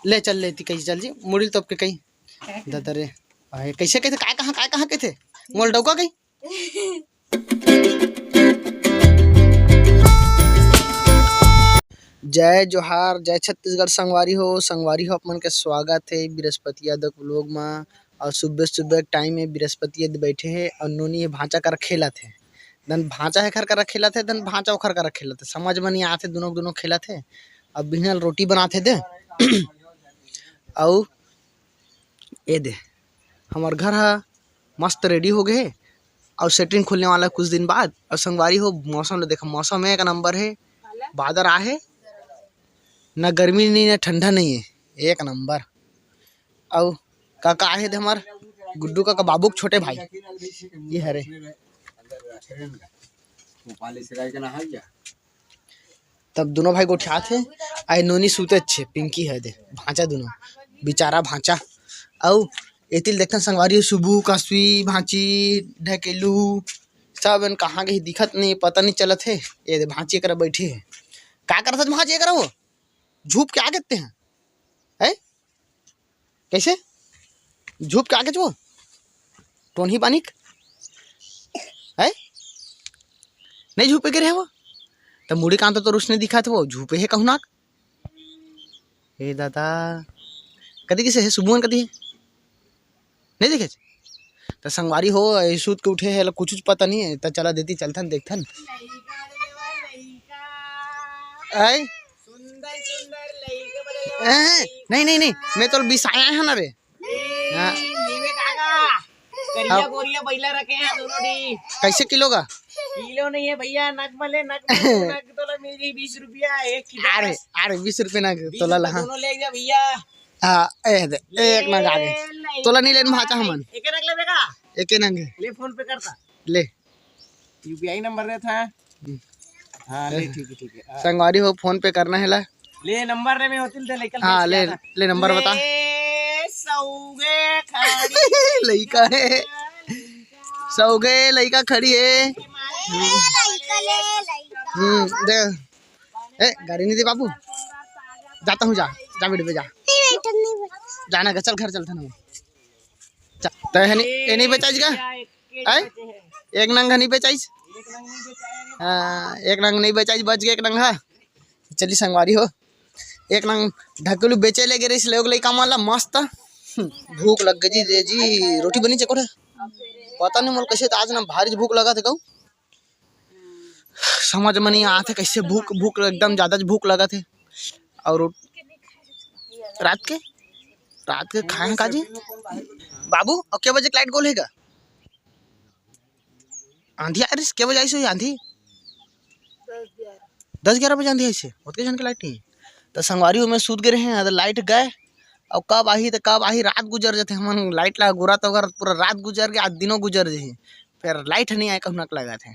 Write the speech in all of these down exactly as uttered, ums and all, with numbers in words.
ले चल लेती कही चल जी, मुड़ी ल तोप के कही। ददा रे, आए, कैसे कहते, काय कहाँ, काय कहाँ कहते? मोल डौका कही। जय जोहार, जय छत्तीसगढ़ संगवारी हो। संगवारी हो, आप मन के स्वागत है बृहस्पति यादव के vlog मा। और सुबह सुबह टाइम है, बृहस्पति यादव बैठे है और नोनी है भांचा कर खेलत है। धन भांचा है खर कर खेलत है, धन भांचा ओखर कर खेलत है। समझ में नहीं आते, दोनों दोनों खेलत है। अब बिहनल रोटी बनाते दे। अउ ए दे, हमर घर ह मस्त रेडी हो गए हे। अउ सेटरिंग खुलने वाला कुछ दिन बाद। अउ संगवारी हो, मौसम ल देखा, मौसम एक नंबर हे, बादर आहे, ना गर्मी नहीं, ना ठंडा नहीं है, एक नंबर। अउ काका आहे दे हमर गुड्डू काका, बाबू के छोटे भाई, ये हरे। तब दोनों भाई गोठियात हे। आए नोनी सुते अच्छे, पिंकी है दे, भांचा दोनों, बेचारा भांचा। अउ एतिल देखथन संगवारी, सुबू, कासवी, भांची, ढकेलू, सब एन कहाँ गए दिखत नहीं, पता नहीं चलत हे। ये दे भांची एकरा बैठी है। का करत भांची एकरा वो? झुप के आ गेते हैं। हैं? कैसे? झुप के आ गेच वो? टोनही बानिक? है? नहीं झुपे के रहे वो? त मुड़ी कांत तो रुसने दिखा थे वो, झुपे है कहूँ नाक? ए दादा, कदी किसे है? सुबुहन कदी है? नहीं देखे? त संगवारी हो, ए सूत के उठे है, कुछ पता नहीं है, त चला देती चलथन, देखथन। आय? सुंदर, सुंदर लइका बने ले ए, नहीं, नहीं, नहीं, मैं तो बिसाया है ना रे। हाँ। लेवे काका, करिया हाँ। गोरिया बैला रखे हैं दोनों डी। कैसे किलो का? किलो नहीं है भैया, नग मले, नग मले, नग तोला मिल जाई बीस रुपया एक किलो अरे, बस। अरे, बीस रुपये नग बीस तोला रुपया लहा। दोनों ले जा भैया। हाँ, ए दे, एक नग आ गए। ले, ले, तोला नहीं लेन भाचा हमन। एक नग लेवे का? एक नग। ले फोन पे करता। ले। यूपीआई नंबर देता है। हम्म। हाँ, ले, ठीक है, ठीक है। हाँ। संगवारी हो, फोन पे करना है ला। ले, नंबर रे में होतिल दे, लेकर हाँ, भेज ले, दिया था। ले, नंबर बता। ले, सौगे खड़ी लइका है। सौगे लइका खड़ी है। ले, लइका, ले, लइका। हम्म, दे। ए, गाड़ी नहीं दे बाबू। जाता हूँ, जा, जा बेटे पे जा। नहीं, नहीं, नहीं, नहीं। जाना का, चल घर चलता ना। चा-, तय है नहीं, ये नहीं बेचाइस का? आय? एक नंग नहीं बेचाइस? हाँ, एक नंग नहीं बेचाइस, बच गए एक नंग, हाँ। चली संगवारी हो, एक नंग ढकेलू बेचे ले गे रहिस, लोग लइका मन ला मस्त। भूख लग गई जी, दे जी, रोटी बनी चकोड़ा। पता नहीं मोला कैसे तो आज ना भारी भूख लगा थे कहूँ। समझ में नहीं आते कैसे भूख, भूख एकदम ज्यादा भूख लगा थे। और रात के, रात के खाए हैं का जी? बाबू, अब क्या बजे लाइट गोल है का? आंधी आ रही, के बजे आई सो आंधी? दस ग्यारह बजे आंधी आई से, ओतके जन के लाइट नहीं है। तो संगवारी में सूत गए हैं, तो लाइट गए, अब कब आही तो कब आही, रात गुजर जाते हमन लाइट ला गुरा तो अगर पूरा रात गुजर गया, आज दिनों गुजर जाही, फिर लाइट नहीं आए कहना लगा थे,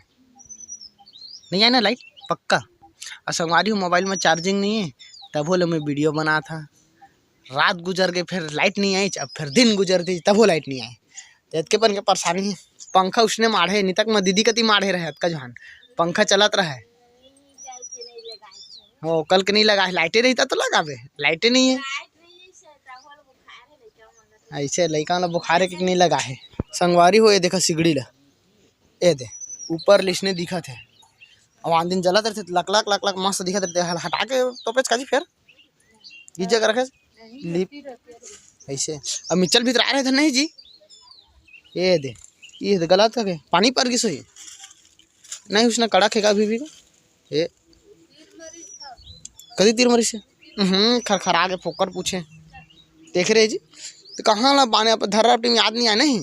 नहीं आए ना लाइट पक्का। और संगवारी हो मोबाइल में चार्जिंग नहीं है, तभो ले मैं वीडियो बना था, रात गुजर गए फिर लाइट नहीं आई, अब फिर दिन गुजर दी तभो लाइट नहीं आए। तो इतके पन के परेशानी है। पंखा उसने माढ़े, नितक में दीदी कती माढ़े रहे, अतका जहान पंखा चलत रहे। हो, कल के नहीं लगा है, लाइटे रहता तो लगावे, लाइटे नहीं है। ऐसे लइका ला बुखारे के नहीं लगा है। संगवारी हो, ये देखा सिगड़ी ला, ये दे, ऊपर लिसने दिखत है। अब आन दिन जलत रहते, लक लक लक लक मस्त दिखत रहते, हल हटा के तोपेच काजी फेर। गीजे कर रखे लिप ऐसे। अब मिचल भीतर आ रहे थे नहीं जी। ये दे, ये दे गलत का के पानी पर गिस होई। नहीं, उसने कड़ा खेका अभी भी। ये कदी तीर मरिस हे? हम्म, खरखरा के फोकर पूछे। देख रहे जी, तो कहाँ ला बाने, अब धर्रा टीम याद नहीं आए नहीं।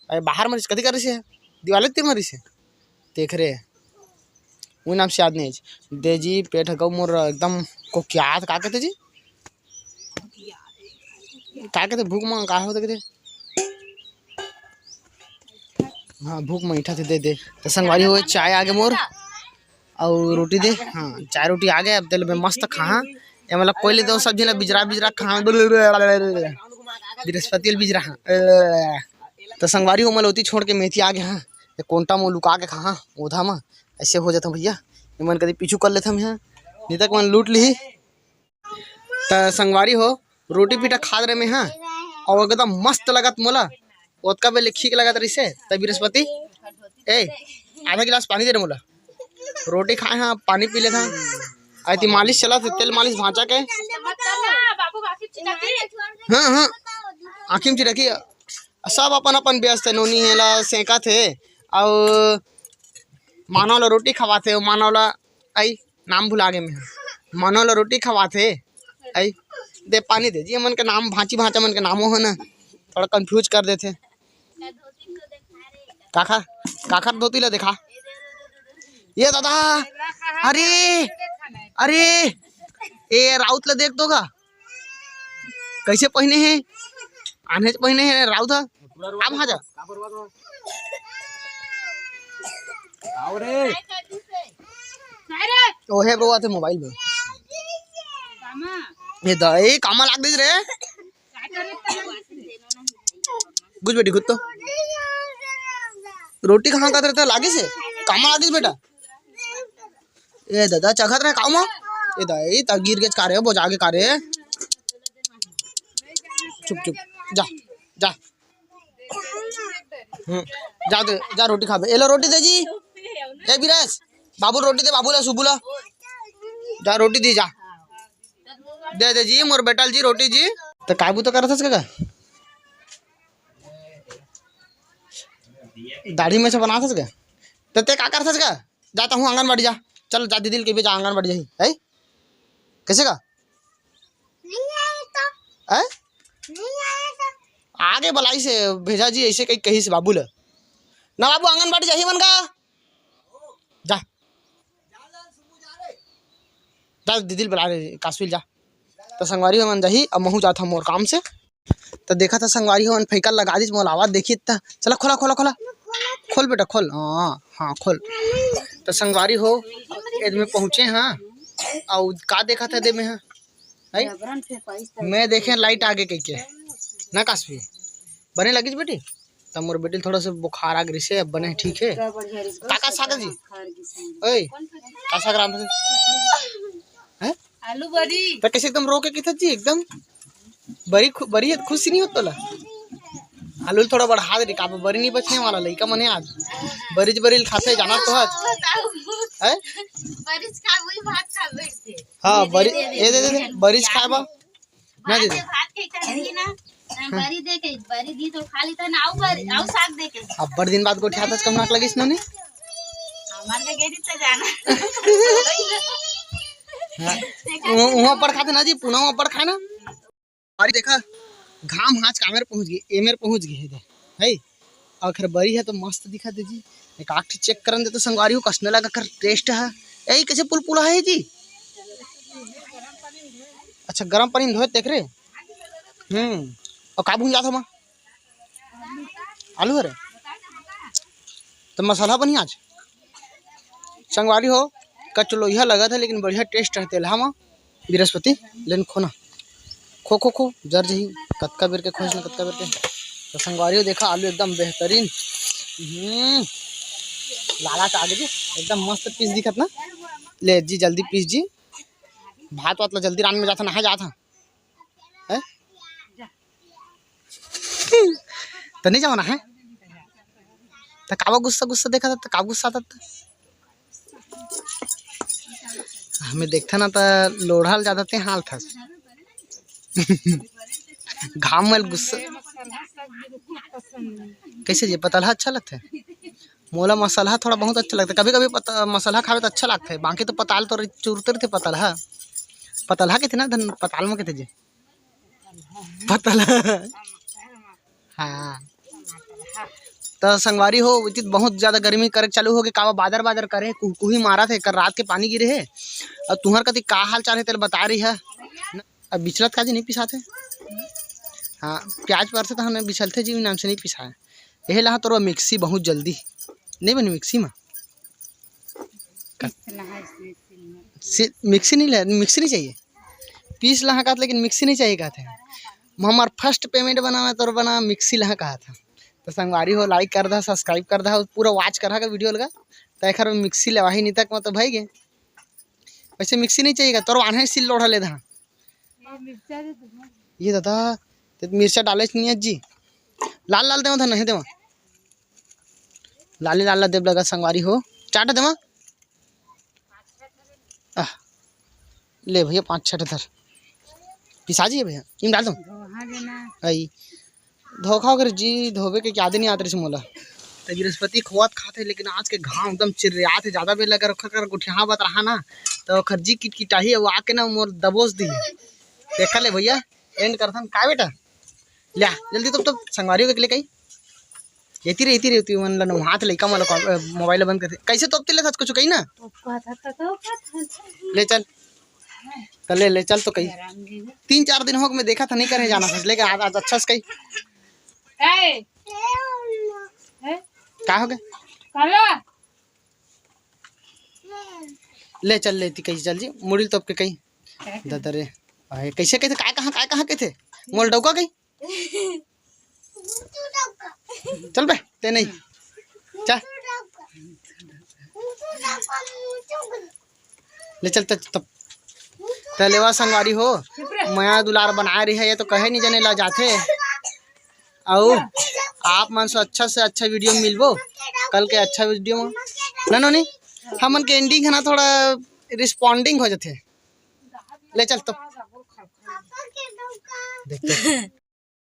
अरे बाहर मरिस, कदी कर रही है? दिवाले तीर मरिस हे। देख रहे, वो नाम से याद नहीं है जी। दे जी, पेट हगऊ मोर एकदम कोकियात, का कहते जी? का कहते भूख मांग का होते कहते? हाँ, भूख में ईठा थे, दे दे। तो संगवारी हो, चाय आगे मोर, अउ रोटी दे। हाँ, चाय रोटी आगे। अब तेल में मस्त खा। ये मतलब कोई ले दो सब्जी ला बिजरा बिजरा खा। बृहस्पति ल बिजरा। तो संगवारी हो, मैं लोती छोड़ के मेथी आगे। हाँ, ये कोंटा में लुका के खा, ओधा में ऐसे हो जाता भैया। ये मन कभी पीछू कर लेता हम यहाँ, नहीं तक मन लूट ली। त संगवारी हो, रोटी पीठा खात रहे मैं, हाँ, अउ एकदम मस्त लगत मोला। ओतका बेर ले ठीक लगत रहिसे, त बृहस्पति, ए, आधा गिलास पानी दे रे मोला। रोटी खाए हाँ, पानी पी लेत हाँ। अउ एती मालिश चलत हे, तेल मालिश भांचा के। हाँ, हाँ, आँखी में चिरकी। सब अपन अपन व्यस्त हे, नोनी हे ला सेंकत हे, अउ मानव ला रोटी खवात हे, मानव ला, आई, नाम भुला गे मैं। मानव ला रोटी खवात हे, आई, दे पानी दे जी, मन के नाम भांची भांचा मन के नामो हे ना, थोड़ा confuse कर देथे। काखर, काखर धोती ला देखा। ये दादा, अरे, अरे, ए राउत ला देख तो गा, कइसे पहिने हे, आन्हेच पहिने हे राउत ह। अब हाँ जा। आओ रे। ओहे रोवत हे मोबाइल में। ए दा, ए कामा लाग दिस रे। घुस बेटी, घुस तो। रोटी कहाँ का तरह लागिस हे? कामा लागिस बेटा। ए दादा, चघत रहे कामा। ए दा, ए ता गिर गेच का रे, बोजा गे का रे। चुप, चुप, जा, जा। हम्म, जा दे, जा रोटी खाबे। ए लो रोटी दे जी। ए बिरस, बाबू रोटी दे, बाबू ला, सुबू ला। जा रोटी दी, जा। दे दे जी, मोर बेटा ल जी रोटी जी। त काय बुता करत हस का? दाढ़ी में से बनात हस का? त ते का करत हस का? जा त हूँ आंगनबाड़ी जा। चल जा दीदी ल कहिबे जा आंगनबाड़ी जाही। है? कइसे का? नहीं आए तो। हैं? नहीं आए तो। आगे बलाइस हे भेजा जी, अइसे कही, कहिस बाबू ल। ना बाबू, आंगनबाड़ी जाही मन का। जा। जा दीदी ल बला रे, कासवी ल जा। त संगवारी हो मन जाही, अब महूँ जात हँव मोर काम से। त देखा था संगवारी हो, मन फैका लगा दीस, मोला आवाज देखी त। चला खोला, खोला, खोला। खोल बेटा, खोल। हाँ, हाँ, खोल। त संगवारी हो, एद में पहुँचे हाँ। अउ का देखा था दे में हाँ? है? मैं देखे लाइट आगे कहिके। ना कासवी? बने लगिस बेटी? त मोर बेटी ल थोड़ा से बुखार आ गिस हे, अब बने ठीक हे। का का साग जी? ओए, का साग रांधत हे? हैं? आलू बरी। त कइसे एकदम रो के कहिथस जी, एकदम बरी खु-, बरी हे त खुशी नहीं होत तोला? आलू ल थोड़ा बढ़ा दे, का बरी नहीं बचने वाला, लइका मन हे आज। बरीच बरी ल खाथे, जानत तो हस। हैं? बरीच खा, वही भात खा बैठथे। हाँ, बरी, ए दे, दे, दे, बरीच खाए बा। ना दीदी। भात के करी ना, बरी दे के, बरी दी तो खा लेता ना, आऊ बरी, आऊ साग दे के। अब्बड़ दिन बाद गोठियाथस, कम नाक लगिस नोनी। हमार के गेरी त जाना। हाँ। वो, वहाँ पर खाथे ना जी, पुना वहाँ पर खाए ना। अरे देखा, घाम हाँच कामेर पहुँच गे, एमेर पहुँच गे हे दे, है। अउ एखर बरी ह तो मस्त दिखत हे जी। एक आठ ठे चेक करन दे तो संगवारी हो, कइसने लगा कर टेस्ट ह। ए, कइसे पुलपुला हे जी? अच्छा, गरम पानी में धोए तेकरे। हम्म, अउ का भुंजात हव? आलू हरे। त मसाला बनी आज। संगवारी हो, कचलोइहा लगत हे, लेकिन बढ़िया टेस्ट हे तेलहा म। बृहस्पति, लेन खो ना। खो, खो, खो, जर जही। कतका बेर के खोज ना, कतका बेर के। त संगवारी हो, देखा, आलू एकदम बेहतरीन। हम्म, लाला का आगे जी, एकदम मस्त पीस दिखत ना। ले जी, जल्दी पीस जी। भात वात ला जल्दी रांध में जात हँव, नहाए जात हँव। हैं? त नहीं जाओ ना, हैं? त काबर गुस्सा, गुस्सा देखत हस, त काबर गुस्सा आता त? हमें देखता ना त लोढ़ा ल जादा ते हाल था। घाम में गुस्सा। कइसे जी, पतलहा अच्छा लगथे? मोला मसलहा थोड़ा बहुत अच्छा लगथे। कभी-कभी पत-, मसलहा खाबे त अच्छा लगथे, बाकी तो पताल तो चुरते रहिथे पतलहा। पतलहा कहिथे ना धन, पताल म कहिथे जी। पतलहा। हाँ। त संगवारी हो, इति बहुत ज्यादा गर्मी करे चालू होगे, काबर बादर-बादर करे, कुहकुही मारत हे, कल रात के पानी गिरे हे। अउ तुँहर कति का हाल चाल हे, तेला बता रही है। अब बिचलत का जी नहीं पिसात हे। हाँ, प्याज परथे त हमने बिचलथे जी, नाम से नहीं पिसाए। एहे लहा तोर मिक्सी बहुत जल्दी। नहीं बनी मिक्सी में? से, मिक्सी नहीं ले, मिक्सी नहीं चाहिए। पीस लहा कहत, लेकिन मिक्सी नहीं चाहिए कहत हे। हमार first payment बना, मैं तोर बना मिक्सी लहा कहत हे। त संगवारी हो, like कर दहा, subscribe कर दहा, पूरा watch कर दहा video लगा। त एखर में मिक्सी लेवाही नहीं तक, मैं तो भाई गे। वैसे मिक्सी नहीं चाहिए का? तोर आन्हे सिल लोढ़ा ले दहा। ये मिर्चा दे दो। ये दादा, ते मिर्चा डाले नहीं है जी। लाल लाल देवा था, नहीं देवा। लाले लाल ला देव लगा संगवारी हो। चार ठा देवा। आह, ले भैया, पाँच छः ठा धर। पिसा जी भैया, इम डाल दो। धोहा देना। आई। धोखा होकर जी, धोबे के याद नहीं आत रहिस मोला। तो बृहस्पति खोवत खात हे, लेकिन आज के घाम एकदम चिर्रियात हे, ज्यादा बेर लगा रखा कर गोठिया बत रहा ना, तो ओखर जी किटकिटाही, वो आके ना मोर दबोच दी। देखा ले भैया, एंड करथन का बेटा? ल्या, जल्दी तोप, तोप, संगवारी हो के ले कही। एती रे, एती रे, तू मन ला नहात लइका मन ला कॉम-, अ, मोबाइल बंद करथे। कैसे तोपते ले था कुछ कही ना? तोप कहत हत तो कहत हत। ले चल। त ले, ले चल तो कही। हरामजादा। तीन चार दिन हो गए, मैं देखा था, नहीं करे जाना था, लेकिन आज, आज अच्छा से कही। ए! ए! का हो गए? काला? ले चल, लेती कही, चल जी, मुड़ी तोप के कही। दादा रे, आए, कैसे कहते, काय कहाँ, काय कहाँ कहते? मोल डौका कही? चल बे, ते नहीं। चल। ले चल, तब, तब। त लेवा संगवारी हो, मया दुलार बनाए रही है, ये तो कहे नहीं जाने ला जाथे। अउ आप मन से अच्छा से अच्छा वीडियो मिलबो कल के अच्छा वीडियो में। ना नोनी, हमन के एंडिंग है ना, थोड़ा रिस्पॉन्डिंग हो जाथे। ले चल तो। देखते।